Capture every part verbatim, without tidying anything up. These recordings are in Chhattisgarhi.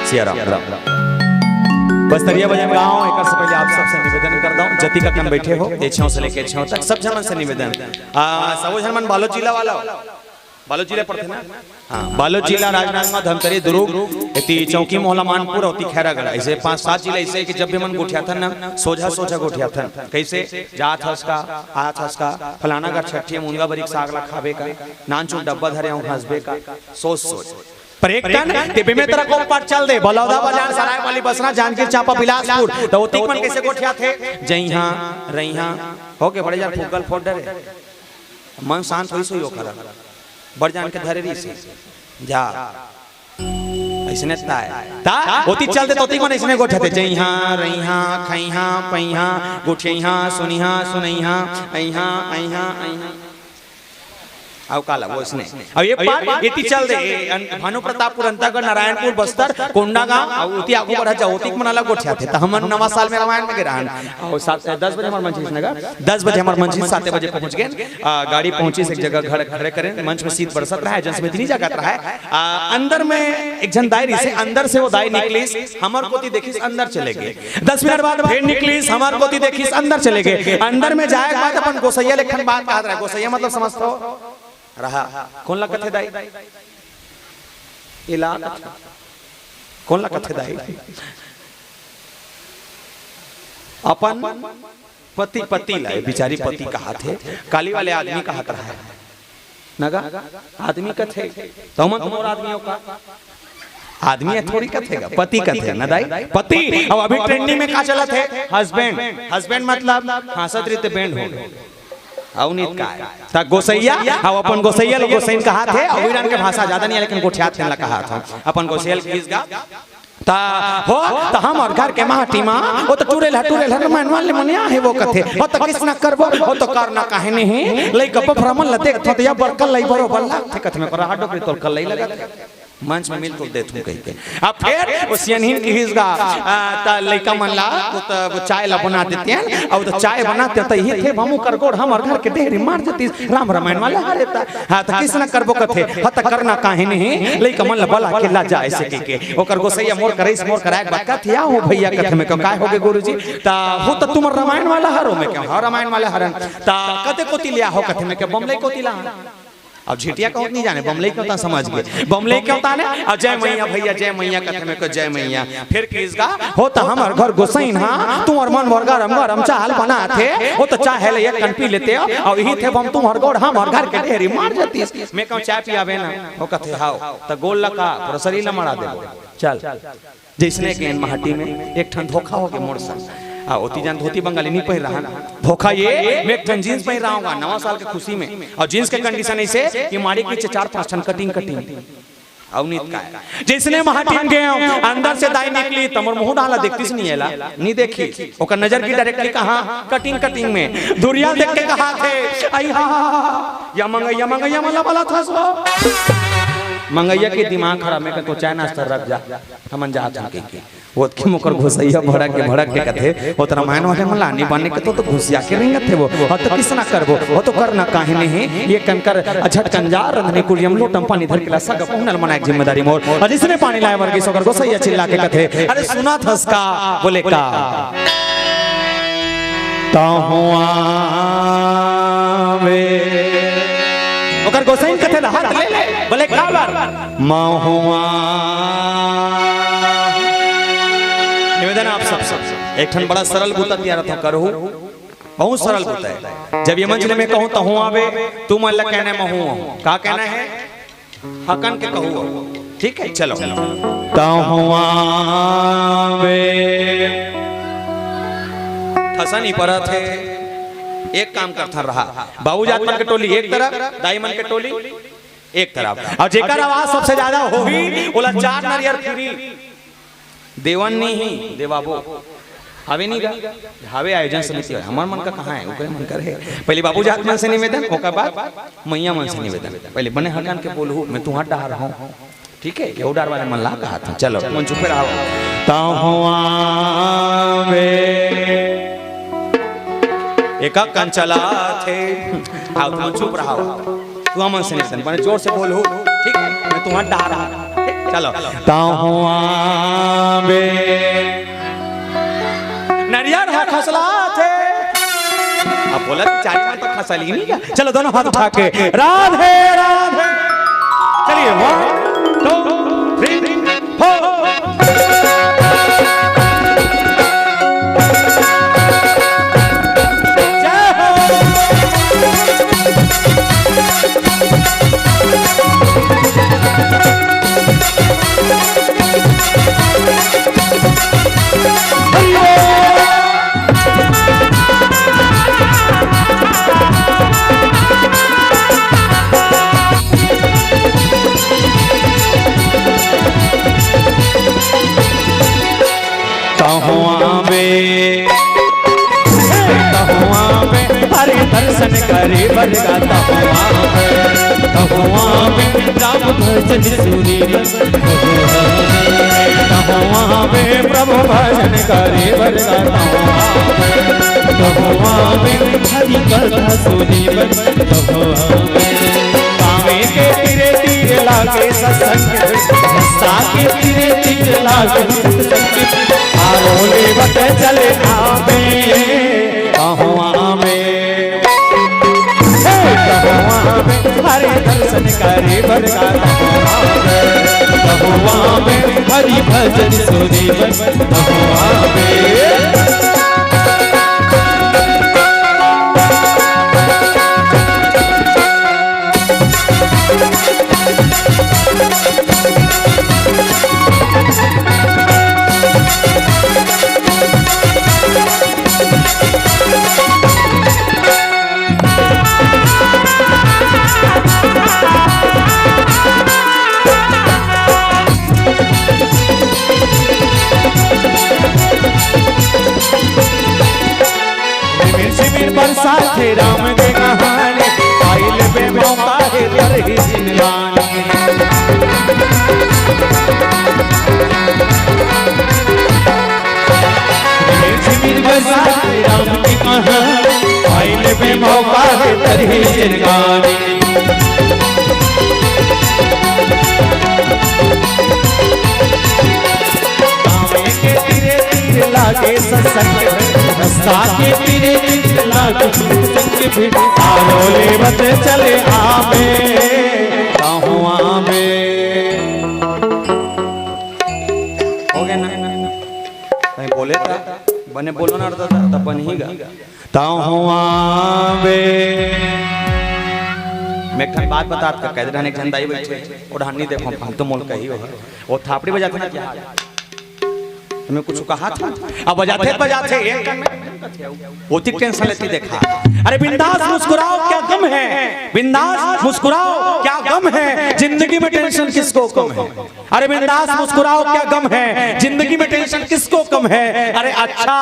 सिया राम, राम। बस्तरिया भजन गाँव, एक से पहले आप सबसे निवेदन करता हूँ, जति कन बैठे हो, ये छेव से लेके छेव तक, सब झन मन से निवेदन। आ, सबो झन मन बालोद जिला वाला हो? बालोद जिला पड़थे ना? हाँ, बालोद जिला, राजनांदगांव, धमतरी, दुरूग, एती चौकी मोहला, मानपुर, ओती खैरागढ़, ऐसे पांच सात जिला ऐसे कि जब भी मन गोठियाथन ना, सोझा सोझा गोठियाथन। कैसे? जात हस का, आत हस का, फलाना घर छट्ठी मुनगा बरी के साग ला खाबे का, नानचुन डब्बा धरे हूँ हंसबे का, सोच सोच। पर एक कन, तेबे में तेरा को पाट चल दे, बलौदा बाजार, सराय वाली बसना, जांजगीर चांपा, बिलासपुर, तो ओतिक मन कैसे गोठियाथे? जइहा, रइहा, हो के बड़े जान फुग्गल फोड़ डरे। मन शांत होइस होई ओखर, बड़ जान के धरे रहिस हे। जा, अइसने ताय। ता, ओतिक चल दे, तो ओतिक मन अइसने गोठियाथे, जइहा, रइहा, खइहा, पइहा, गोठियइहा, सुनिहा, सुनइहा, अइहा, अइहा, अइहा। अउ काला, वो इसने। अउ ये पार, एती चल दे, ए, अन-, भानु प्रतापपुर, अंतागढ़, नारायणपुर, बस्तर, कोंडागांव, अउ ओती आगू बढ़त जा, ओतिक मन अलग गोठियाथे। त हमन नवा साल में रामायण में गे रहन। अउ सात, दस बजे हमर मंच नगर, दस बजे हमर मंच, सात बजे पहुंच गेन। आ, गाड़ी पहुंचिस एक जगह, घर खड़े करेन, मंच में शीत बरसत रहय, जनसमिति नइ जागत रहय। आ, अंदर में एक झन दाई रहिसे, अंदर से वो दाई निकलिस, हमर कोती देखिस, अंदर चले गे। दस मिनट बाद फेर निकलिस, हमर कोती देखिस, अंदर चले गे। अंदर में जाए के बाद अपन गोसैया ले एक ठन बात कहत रहय। गोसैया मतलब समझथो? रहा। कोन ला कथे दाई? एला कथे। कोन ला कथे दाई? अपन पति, पति ला, ए बिचारी पति कहत हे, काली वाले आदमी कहत रहय। नगा, आदमी कथे, त हमन तो मोर आदमी हो का? आदमी ह थोड़ी कथे गा, पति कथे, न दाई? पति। अब अभी ट्रेंडिंग में का चलत हे? हस्बैंड। हस्बैंड मतलब हाँसत रहिते बैंड हो गे। अउ नित काय? त गोसैया, अब अपन गोसैया ल गोसैन कहत हे, अउ ईरान के भाषा ज्यादा नइ हे, लेकिन गोठियात तेन ला कहत हंव। अपन गोसैया ल किहिस गा, त हो, त हमर घर के माटी मा, ओ त टुरेलहा, टुरेलहा, मनवा ले मनिया हे वो कथे। ओ त किसना करबो, ओ त करना काहे नहीं? लइका बफरा मन ल देखथो त या बड़का लई बरोबर लागथे कथे, में को रहा डोकरी तोर कल्लई लगत हे। मंच में मिल तो देथूं कहिके। अब फेर ओ सियनहिन किहिस गा, आ, त लइका मन ला, ओ त चाय ला बना देतेन, अउ त चाय बनाते त इही थे, भमू कर गोड़ हमर घर के डेहरी मार जतिस, राम रमायन वाला हरे त। हाँ, त किसना करबो कथे, ह त करना काहे नहीं, लइका मन ला बला के ला जाए से कहिके। ओकर गोसैया मोर करइस, मोर कराए के बाद कथे, "आ हो भैया," कथे, में कहेंव, "काय होगे गुरुजी?" त, "हो त तुमर रमायन वाला हरो?" में कहेंव, "हाँ, रमायन वाला हरन।" त, "कते कोती ले आहो?" कथे, में कहेंव, "बमलई कोती ला।" अब झिटिया कहूं त नइ जाने, बमलई कहेंव त समझ गे। बमलई कहेंव त ने, "अउ जय मैया भैया, जय मैया," कथे, में कहेंव, "जय मैया।" फेर किहिस गा, "हो त हमर घर गोसैन हा, तुंहर मन बर गरम गरम चाय बनाथे, ओ त चाय ले एक कन पी लेते, अउ इही थे बम तुंहर गोड़ हमर घर के डेहरी मार जतिस।" में कहेंव, "चाय पियाबे ना?" ओ कथे, "हव।" "त गोड़ ला का, पूरा शरीर ला मड़ा देबो। चल।" जइसने गेन माटी में, एक ठन धोखा होगे मोर संग। आ, ओती जान धोती बंगाली नइ पहिर रहन। धोखा ये, में एक ठन जींस पहिर रहा हूँ नवा साल के खुशी में। अउ जींस के कंडीशन अइसे कि माड़ी के नीचे चार पांच ठन कटिंग, कटिंग। अउ नित काय? जइसने माटी में गेंव, अंदर से दाई निकलिस, त मोर मुंह डाला देखतिस नइ एला, नइ देखिस। ओकर नजर गिस डायरेक्टली कहाँ? कटिंग, कटिंग में। दुरिहा देख के कहत हे, "अइहा, या मंगइया, मंगइया मन ला बलाथस वो।" मंगइया के दिमाग खराब, में कहेंव, "तो चाय नाश्ता रख जा, हमन जात हन," कहिके। ओतके में ओकर गोसैया भड़क के, भड़क के कथे, "ओ त रमायन वाले मन ला आनी बानी कथे, ओ त घुसिया के रेंगत हे वो। ह त किसना करबो, ओ त करना काहे नहीं, ये कन कर, झटकन जा, रंधनी कुरिया म लोटा म पानी धर के ला, सगा पहुना ल मनाए के जिम्मेदारी मोर।" अउ जइसने पानी लाए बर गिस, ओकर गोसैया चिल्ला के कथे, "अरे सुनत हस का?" बोले, "का?" तहुआ में। ओकर गोसैन कथे, "हाथ ले ले।" बोले, "काबर?" महुआ। निवेदन आप सब, सब एक ठन बड़ा सरल बुता तियारत हंव, करहू। बहुत सरल बुता हे। जब ये मंच ले में कहूं, "तहुआ बे," तुमन ला कहना हे, "महुआ।" का कहना हे? हकन के कहू, ठीक हे, चलो। तहुआ बे। ठसा नइ परत हे, एक काम करथन रहा, बाबू जात मन के टोली एक तरफ, दाई मन के टोली एक तरफ, अउ जेकर आवाज सबसे ज्यादा होही, ओला चार नरियर फ्री। देवन नइ ही, देवाबो। हावे नइ गा? हावे आयोजन समिति हे। हमर मन का कहाँ हे? ओकरे मन कर हे। पहली बाबू जात मन से निवेदन, ओकर बाद मइया मन से निवेदन। पहली बने हकन के बोलहू, में तुंहर डहर हंव। ठीक हे? केहू डहर वाले मन ला कहत हंव। चलो, तुमन चुपे रहा। तहुआ में। एक कन चलाथे। आओ, तुमन चुप रहा। तुंहर मन से निवेदन, बने जोर से बोलहू। ठीक हे? में तुंहर डहर हंव। ठीक? चलो। तहुआ बे नरियर ह खसलाथे। अब बोला कि चारी मन तो खसली नहीं क्या? चलो, दोनों हाथ उठा के राधे राधे। चलिए, one, two, three, four। जय हो। तहुआ बे, तहुआ बे हरि दर्शन करे बर गा। तहुआ बे, तहुआ बे राम भजन सुने बर, तहुआ बे प्रभु भजन करे बर गा। तहुआ बे, तहुआ बे हरि कथा सुने बर, तहुआ बे। कामे के तीरे तीर लागे सत्संग, साके तीरे तीर लागे सत्संग। आरो लेवत चले आवे, तहुआ बे, हे तहुआ बे, हरि दर्शन करे बर गा। तहुआ बे, तहुआ बे, हरि भजन सुने बर, तहुआ बे। झिमिर झिमिर बरसाथे राम के कहानी, पाई लेबे मौका हे तरही जिनगानी। झिमिर झिमिर बरसाथे राम के कहानी, पाई लेबे मौका हे तरही जिनगानी। कामे के तीरे तीर लागे सत्संग, रस्ता के तीरे तीर लागे सत्संग, फिर आरो लेवत चले आवे, तहुआ बे। हो गया ना? कहीं बोले था, बने बोलो ना, तब बन ही गा। तहुआ बे। मैं एक ठन बात बतात का, कह दे रहने एक झन दाई बैठे, और हन्नी देखो, फालतू मोल कही हो, वो थापड़ी बजाते ना क्या? तुम्हें कुछ कहा था? अब बजाते, बजाते, एक कन में वो तिक टेंशन लेती देखा। अरे बिंदास मुस्कुराओ, क्या गम है? बिंदास मुस्कुराओ, क्या गम है? जिंदगी में टेंशन किसको कम है? अरे बिंदास मुस्कुराओ, क्या गम है? जिंदगी में टेंशन किसको कम है? अरे अच्छा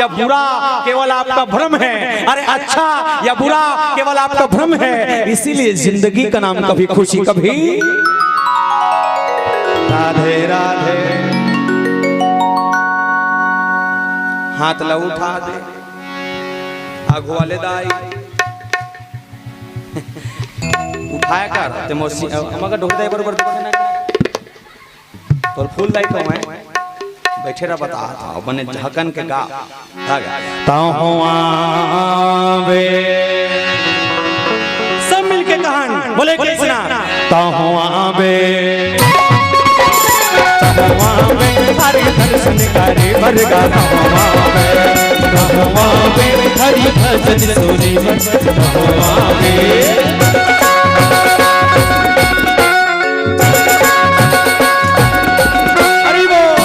या बुरा केवल आपका भ्रम है। अरे अच्छा या बुरा केवल आपका भ्रम है। इसीलिए जिंदगी का नाम कभी खुशी, कभी राधे राधे। हाथ ला उठा दे, आगू वाले दाई। उठाया कर, ते मोसी, अ, मगर ढोक दे बरोबर दिखे ना। तोर फूल दाई तो मैं बैठे रह बता था, बने झकन के गा। आ गा। तहुआ बे। सब मिलके कहन, बोले कृष्णा। तहुआ बे। तहुआ बे, हरि दर्शन करे बर गा। तहुआ बे, तहुआ बे, हरि भजन सुने बर। तहुआ बे। हरि बोल।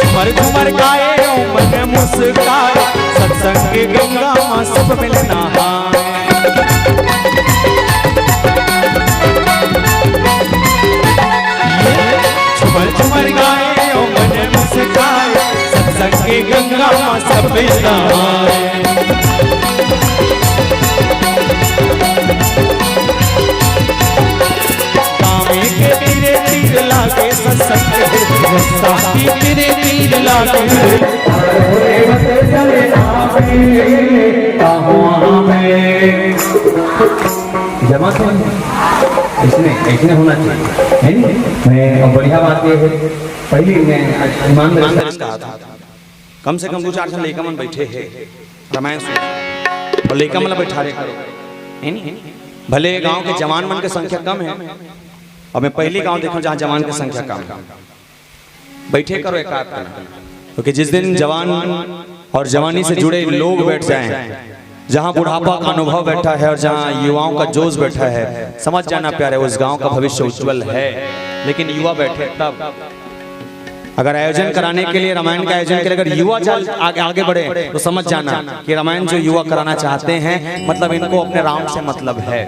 झुमर झुमर गाए ओ मन मुस्काए, सत्संग गंगा मा सब मिल नहाए। झुमर झुमर गाए ओ मन मुस्काए, सत्संग गंगा मा सब गाँवे के तीरे तीर लागे सत्संग, साथी तीरे तीर लागे। जमा तो है। इसने, इसने होना चाहिए, है नहीं? मैं, और बढ़िया बात ये है, पहली मैं ईमानदारी से कहा था, कम से कम दो चार झन लइका मन बैठे हे, रामायण सुन, और लइका मन ला बैठा रे करो, है नहीं? भले गांव के जवान मन के संख्या कम है, और मैं पहली गांव देखा जहाँ जवान के संख्या कम है। बैठे करो एक आध जना, क्योंकि जिस दिन जवान और जवानी से जुड़े लोग बैठ जाएं, जहाँ बुढ़ापा का अनुभव बैठा है और जहाँ युवाओं का जोश बैठा है, समझ जाना प्यारे, उस गांव का भविष्य उज्जवल है। लेकिन युवा बैठे तब, अगर आयोजन कराने के लिए, रामायण का आयोजन के लिए अगर युवा चल आगे, आगे बढ़े तो समझ जाना कि रामायण जो युवा कराना चाहते हैं, मतलब इनको अपने राम से मतलब है।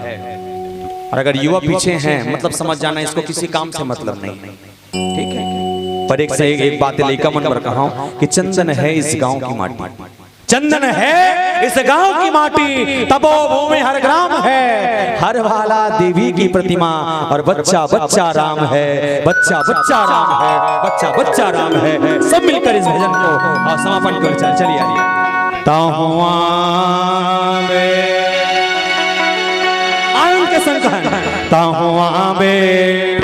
और अगर युवा पीछे हैं, मतलब समझ जाना इसको किसी काम से मतलब नहीं। ठीक है, पर एक से एक, एक बात लइका मन बर कहा हूँ कि चंदन है इस गांव की माटी, चंदन है इस गांव की माटी, तपोभूमि हर ग्राम है, हर वाला देवी की प्रतिमा, और बच्चा बच्चा राम है, बच्चा बच्चा राम है, बच्चा बच्चा राम है। सब मिलकर इस भजन को, आ, समापन कर चल, चलिए आइए। ताहुआ में आनंद के संग कहन, ताहुआ में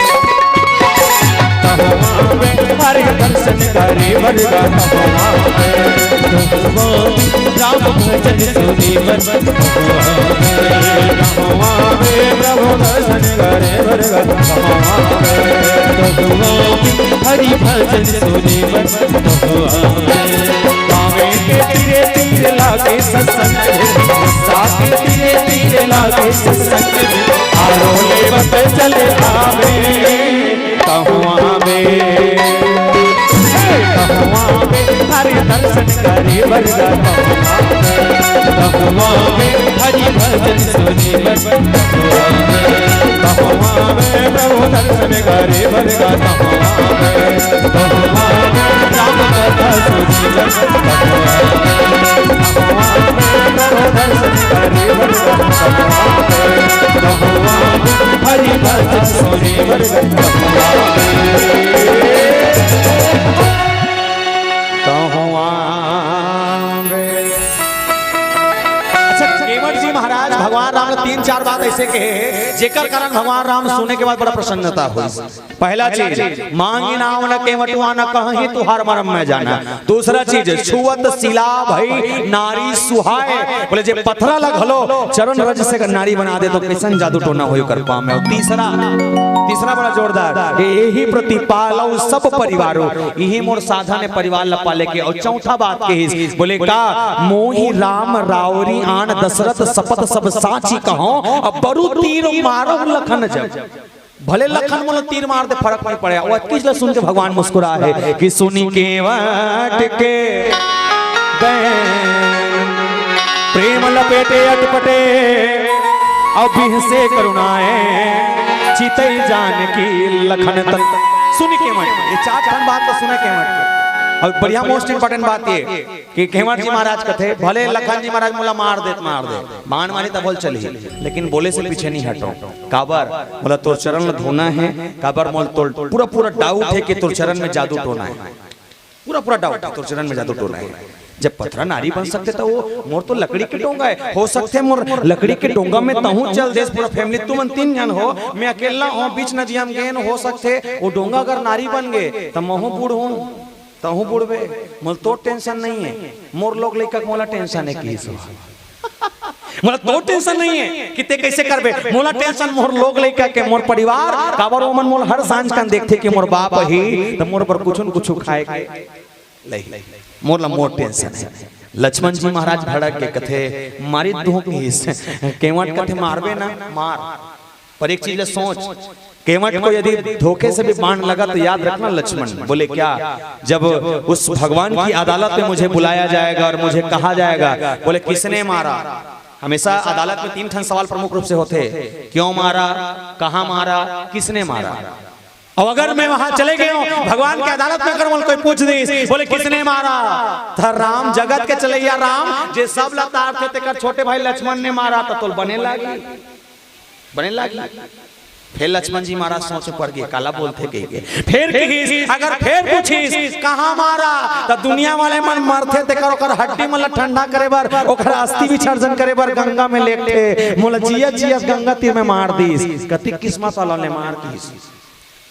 तहवा में हरि दर्शन करे बरगा तहवा में। तहवा राम भजन सुने बर तहवा में। तहवा में प्रभु दर्शन करे बरगा तहवा में। तहवा में हरि भजन सुने बर तहवा में। गावे के तीरे तीर लागे सत्संग, साथे तीरे तीर लागे सत्संग। आरोले बत चले आवे। तहुआ में, तहुआ में हरि दर्शन करे बरगा तहुआ में, तहुआ में हरि भजन सुने बर तहुआ में, तहुआ में प्रभु दर्शन करे बरगा तहुआ में, तहुआ में राम कथा सुने बर तहुआ में, तहुआ में प्रभु दर्शन करे बरगा तहुआ में, तहुआ में हरि भजन सुने बर तहुआ में। अच्छा, केवट जी महाराज भगवान राम ला तीन चार बात ऐसे कहे, जेकर कारण भगवान राम सुने के बाद बड़ा प्रसन्नता हुई। पहला चीज, मांगी नाम न केवटवा न कहहीं तुहार मरम मैं जाना। दूसरा चीज, छुअत शिला भई नारी सुहाए। बोले, जे पथरा ला घलो चरण रज से अगर नारी बना दे, तो कैसन जादू टोना होई ओकर पाँव में। और तीसरा, तीसरा बड़ा जोरदार, यही प्रति पालव सब परिवारो, यही मोर साधन है परिवार ला पाले के। और चौथा बात कहिस, बोले का, मोहि राम रावरी आन दशरथ सपथ सब साची कहौं, अब बरु तीर मारव लखन जब। भले लखन मोला तीर मार दे, फरक नहीं पड़े। वो अतकी ल सुन के भगवान मुस्कुरा हे कि सुनि केवट के बैन प्रेम लपेटे अटपटे, अब बिहसे करुणाए चितई जानकी लखन तन। सुनि केवट, ये चार ठन बात तो सुने केवट के। और बढ़िया most important बात ये कि केवट जी महाराज कथे, भले लखन जी महाराज मोला मार दे, मार दे, बाण मारी त बोल चलही, लेकिन बोले से पीछे नहीं हटो। काबर? मोला तोर चरण ल धोना है। काबर? मोला तोर पूरा पूरा doubt है कि तोर चरण में जादू टोना है, पूरा पूरा doubt है तोर चरण में जादू टोना है। जब पथरा नारी बन सकथे त वो मोर तो लकड़ी के डोंगा है, हो सकथे मोर लकड़ी के डोंगा में तहूँ चल देस पूरा family, तुमन तीन झन हो, मैं अकेला हो, बीच नदिया में गेन, हो सकथे वो डोंगा अगर नारी बन गे त महूँ बूढ़ हूँ। तहूँ बुड़बे, मोला तोर tension नहीं है, मोर लोग लइका के मोला tension है कि मोला तोर tension नहीं है कि ते कैसे करबे, मोला tension मोर लोग लइका के, मोर परिवार। काबर ओमन मोला हर सांझ कन देखथे कि मोर बाप ही त मोर बर कुछु न कुछु खाए के लही, मोर ला मोर tension है। लक्ष्मण जी महाराज भड़क के कथे, मारी धोक हीस। केवट कथे, मारबे ना, मार, पर एक चीज ले सोच, केवट को यदि धोखे से भी बाण लगा तो याद रखना लक्ष्मण। बोले क्या? जब उस भगवान की अदालत में मुझे बुलाया जाएगा और मुझे कहा जाएगा, बोले किसने मारा? हमेशा अदालत में तीन ठन सवाल प्रमुख रूप से होथे, क्यों मारा, कहाँ मारा, किसने मारा। अउ अगर मैं वहां चले गए हूं, भगवान के अदालत में अगर मोला कोई पूछ दिस, बोले, "किसने मारा?" त राम, जगत के चलइया राम, जे सब ला तारथे, तेकर छोटे भाई लक्ष्मण ने मारा, त तोल बने लागी, बने लागी। फेर लक्ष्मण जी महाराज सोच पड़ गे, काला बोलथे कहिके। फेर कहिस, अगर फेर पूछिस, "कहां मारा?" त दुनिया वाले मन मरथे, तेकर ओकर हड्डी मन ला ठंडा करे बर, ओकर अस्थि विसर्जन करे बर गंगा में लेगथे। मोला जियत जियत गंगा तीर में मार दिस, कति किस्मत वाला ले मार दिस।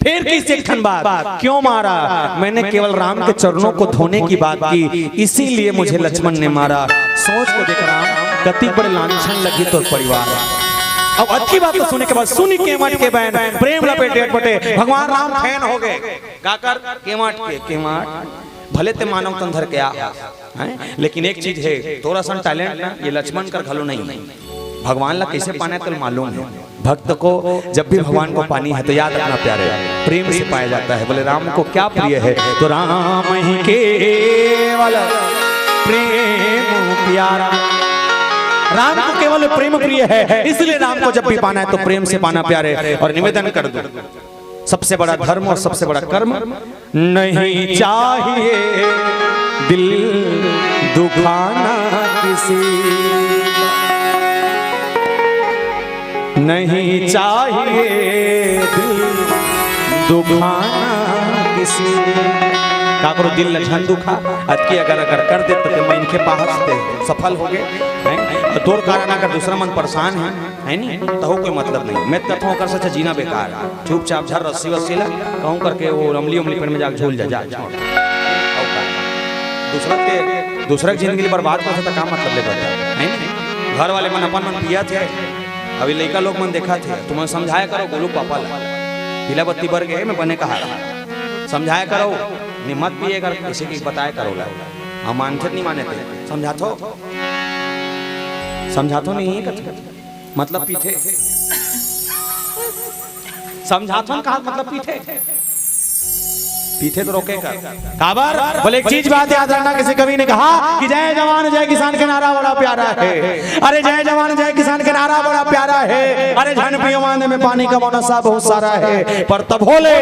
फिर किस एक ठन बात, "क्यों मारा?" "मैंने केवल राम के चरणों को धोने की बात की, इसीलिए मुझे लक्ष्मण ने मारा।" सोच के देख राम, कति बड़े लांछन लगी तोर परिवार। अब अतकी बात तो सुने के बाद सुनी केवट के बहन प्रेम लपेटे पटे भगवान राम फैन हो गए। काकर? केवट के, केवट। भले ते मानव तन धर के आ, हैं? लेकिन एक चीज है, तोर असन टैलेंट ना ये लक्ष्मण कर घलो नहीं है। भगवान ला कैसे पाना है, तो मालूम है। भक्त को जब भी भगवान को पानी है तो याद रखना प्यारे, प्रेम से पाया जाता है। बोले, "राम को क्या प्रिय है?" तो राम ही केवल प्रेम प्यारा। राम को केवल प्रेम प्रिय है, इसलिए राम को जब भी पाना है तो प्रेम से पाना प्यारे। और निवेदन कर दो, सबसे बड़ा धर्म और सबसे बड़ा कर्म, नहीं चाहिए दिल दुखाना किसी, नहीं चाहिए दिल दुखाना किसी। काकरो दिल ल झन दुखा, अतकी अगर, अगर कर दे तो मैं इनके पास ते सफल हो गए, हैं? और तोर कारण अगर दूसरा मन परेशान है, है नी? तहू कोई मतलब नहीं। मैं तो कहता हूँ, ओकर से अच्छा जीना बेकार है। चुपचाप झर रस्सी वस्सी ला, कहूँ करके वो अमली उमली पेड़ में जाके झूल जा, जा, छोड़। अउ का? दूसरा के, दूसरा के जिंदगी बर्बाद कर सकता, का मतलब ले बता, है नी? घर वाले मन अपन मन पिया थे, अभी लइका लोग मन देखा थे, तुमन समझाया करो गोलू पापा ला। पीला बत्ती बर गए, मैं बने कहा, समझाया करो, नहीं मत पिए कर, किसी की बताया करो ला। हम मानथे नहीं माने थे, समझाथो, समझाथो नहीं है कथे। मतलब पीथे। समझाथन कहा मतलब पीथे। पीथे तो रोके कर। काबर? बोले एक चीज बात याद रखना, किसी कवि ने कहा कि जय जवान जय किसान के नारा बड़ा प्यारा है। अरे जय जवान जय किसान के नारा बड़ा प्यारा है। अरे झन पियो मांदे में पानी का नशा बहुत सारा है। पर तब होले,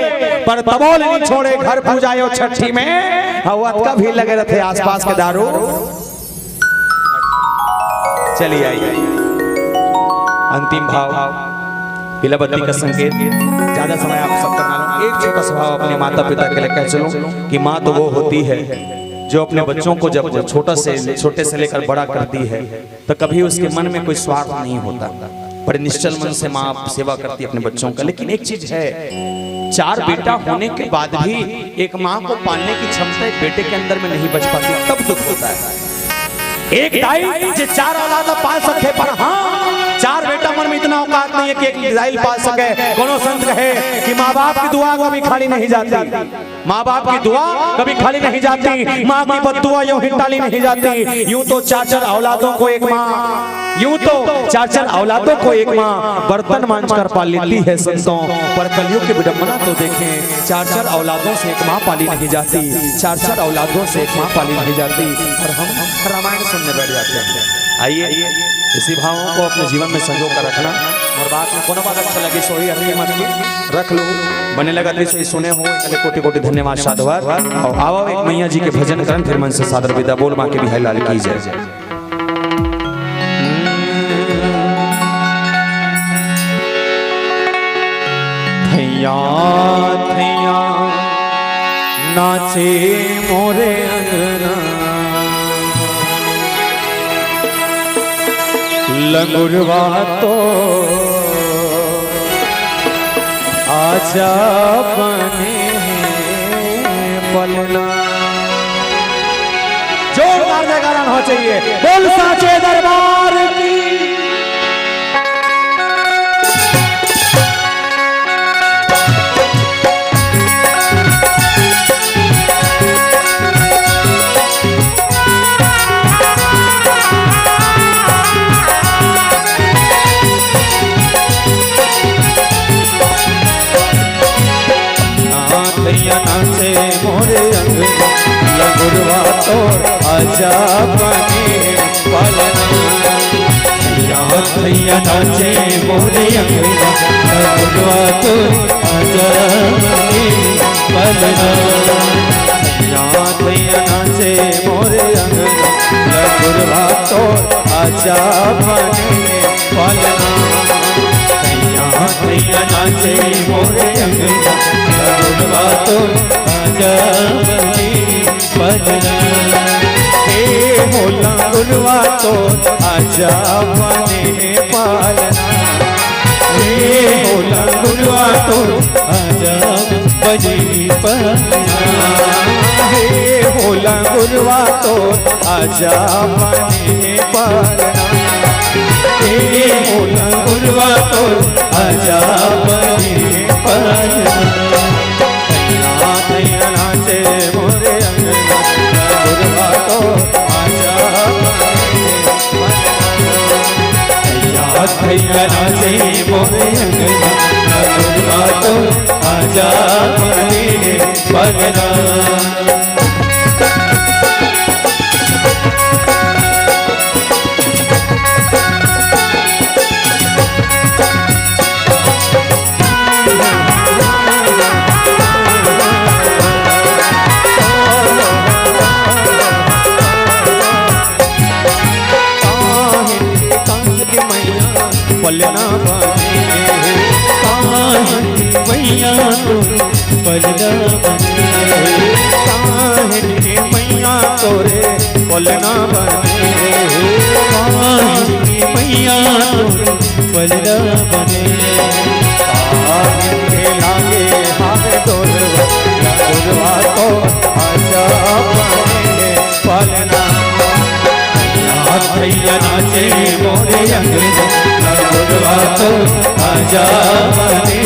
पर तब होले नहीं छोड़े घर पूजायो छठी में। हवा का भी लगे रहते आसपास के दारू। चलिए आइए, अंतिम भाव, पीला बत्ती का संकेत। ज्यादा समय आप सबका ना लूं, एक छोटा सा भाव अपने माता पिता के लिए कह चलूं कि माँ तो वो होती है जो अपने बच्चों को जब छोटा से, छोटे से लेकर बड़ा करती है तो कभी उसके मन में कोई स्वार्थ नहीं होता, बड़े निश्चल मन से माँ सेवा करती है अपने बच्चों का। लेकिन एक चीज है, चार बेटा होने के बाद भी एक माँ को पालने की क्षमता एक बेटे के अंदर में नहीं बच पाती, तब दुख होता है। एक दाई जे चार औलाद पाल सके, पर हाँ, चार बेटा मन में इतना औकात नहीं है कि एक दाई पाल सके। कोनो संत कहे कि माँ बाप की दुआ कभी खाली नहीं जाती, माँ बाप की दुआ कभी खाली नहीं जाती, माँ की बद्दुआ यूं ही टाली नहीं जाती। यूं तो चार चार औलादों को एक माँ, यूं तो चार चार औलादों को एक माँ बर्तन मांज कर पाल लेती है संतों, पर कलयुग की विडंबना तो देखें, चार चार औलादों से एक माँ पाली नहीं जाती, चार चार औलादों से एक माँ पाली नहीं जाती, और हम रामायण सुनने बैठ जाते हैं। आइए, इसी भावों को अपने जीवन में संजो कर रखना। और बात में कोनो बात अच्छा लगे, सोई अगली मत की रख लो, बने लगा तो सोई सुने हो, इसलिए कोटि कोटि धन्यवाद, साधुवाद। और आओ एक मैया जी के भजन करन, फिर मन से सादर विदा। बोल माँ के बिहारी लाल की जय। थैया थैया नाचे मोरे अंगना, लंगुरवा तो आजा बने पलना। जोरदार जयकारा होना चाहिए। बोल साचे दरबार की। नाचैया नाचे मोरे अंगना, लंगुरवा तोर आजा बने पलना। या भैया नाचे मोरे अंगना, लंगुरवा तो आजा बने पलना। भैया, भैया नाचे मोरे अंगना, लंगुरवा तो आजा बने पलना। भैया, भैया नाचे मोरे अंगना, लंगुरवा तो आजा बने पलना। हे हो लंगुरवा तो आजा बने पलना। हे हो लंगुरवा तो आजा बने पलना। हे हो लंगुरवा तो आजा बने पलना। हे हो लंगुरवा तो आजा बने पलना। भैया, भैया नाचे मोरे अंगना, लंगुरवा तो आजा बने पलना। भैया, भैया नाचे मोरे अंगना, लंगुरवा तो आजा बने पलना। पलना बने, काहे के मैया तोर पलना बने, काहे के मैया तोरे पलना बने, काहे के मैया तोर पलना बने। काहे के लागे हावे डोलवा, डोलवा तो आजा बने पलना। भैया नाचे मोरे अंगना, लंगुरवा तो आजा बने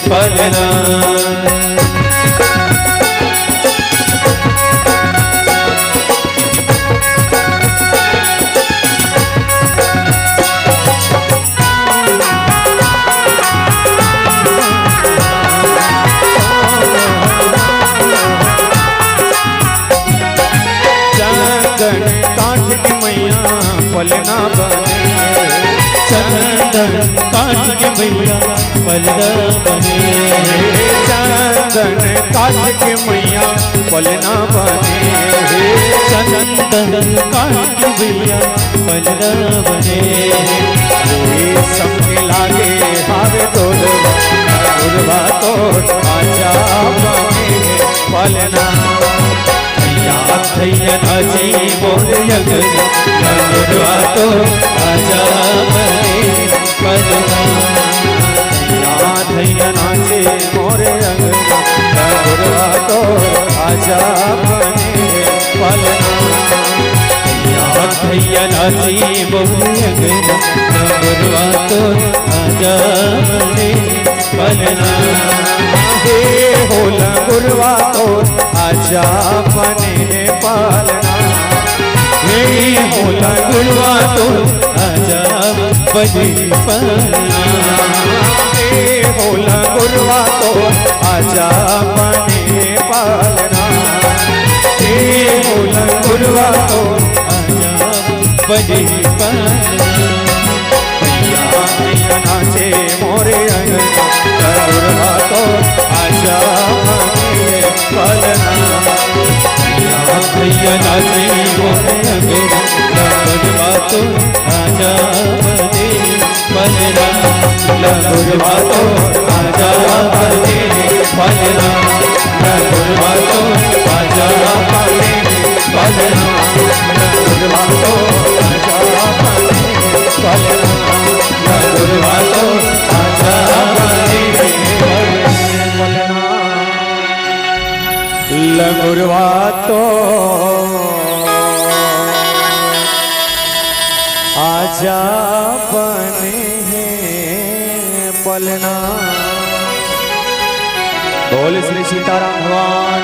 पलना। चंदन काठ के मैया पलना बने, चंदन काठ के मैया पलना बने, चंदन काठ के मैया पलना बने, चंदन काठ के मैया पलना बने। कोई समझे लागे हावे डोलवा, डोलवा तो आजा बने पलना। भैया, भैया नाचे मोरे अंगना, लंगुरवा तो आजा बने पलना। भैया, भैया नाचे मोरे अंगना, लंगुरवा तो आजा बने पलना। भैया, भैया नाचे मोरे अंगना, लंगुरवा तो आजा बने पलना। हे हो लंगुरवा तो आजा बने पलना। हे हो लंगुरवा तो आजा बने पलना। हे हो लंगुरवा तो आजा बने पलना। हे हो लंगुरवा तो आजा बने पलना। भैया, भैया नाचे मोरे अंगना, लंगुरवा तो आजा बने पलना। भैया, भैया नाचे मोरे अंगना, लंगुरवा तो आजा बने पलना। लंगुरवा तो आजा बने पलना। लंगुरवा तो आजा बने पलना। लंगुरवा तो आजा बने पलना। लंगुरवा तो आजा बने पलना। लंगुरवा तो आजा बने पलना। बोल श्री सीताराम भगवान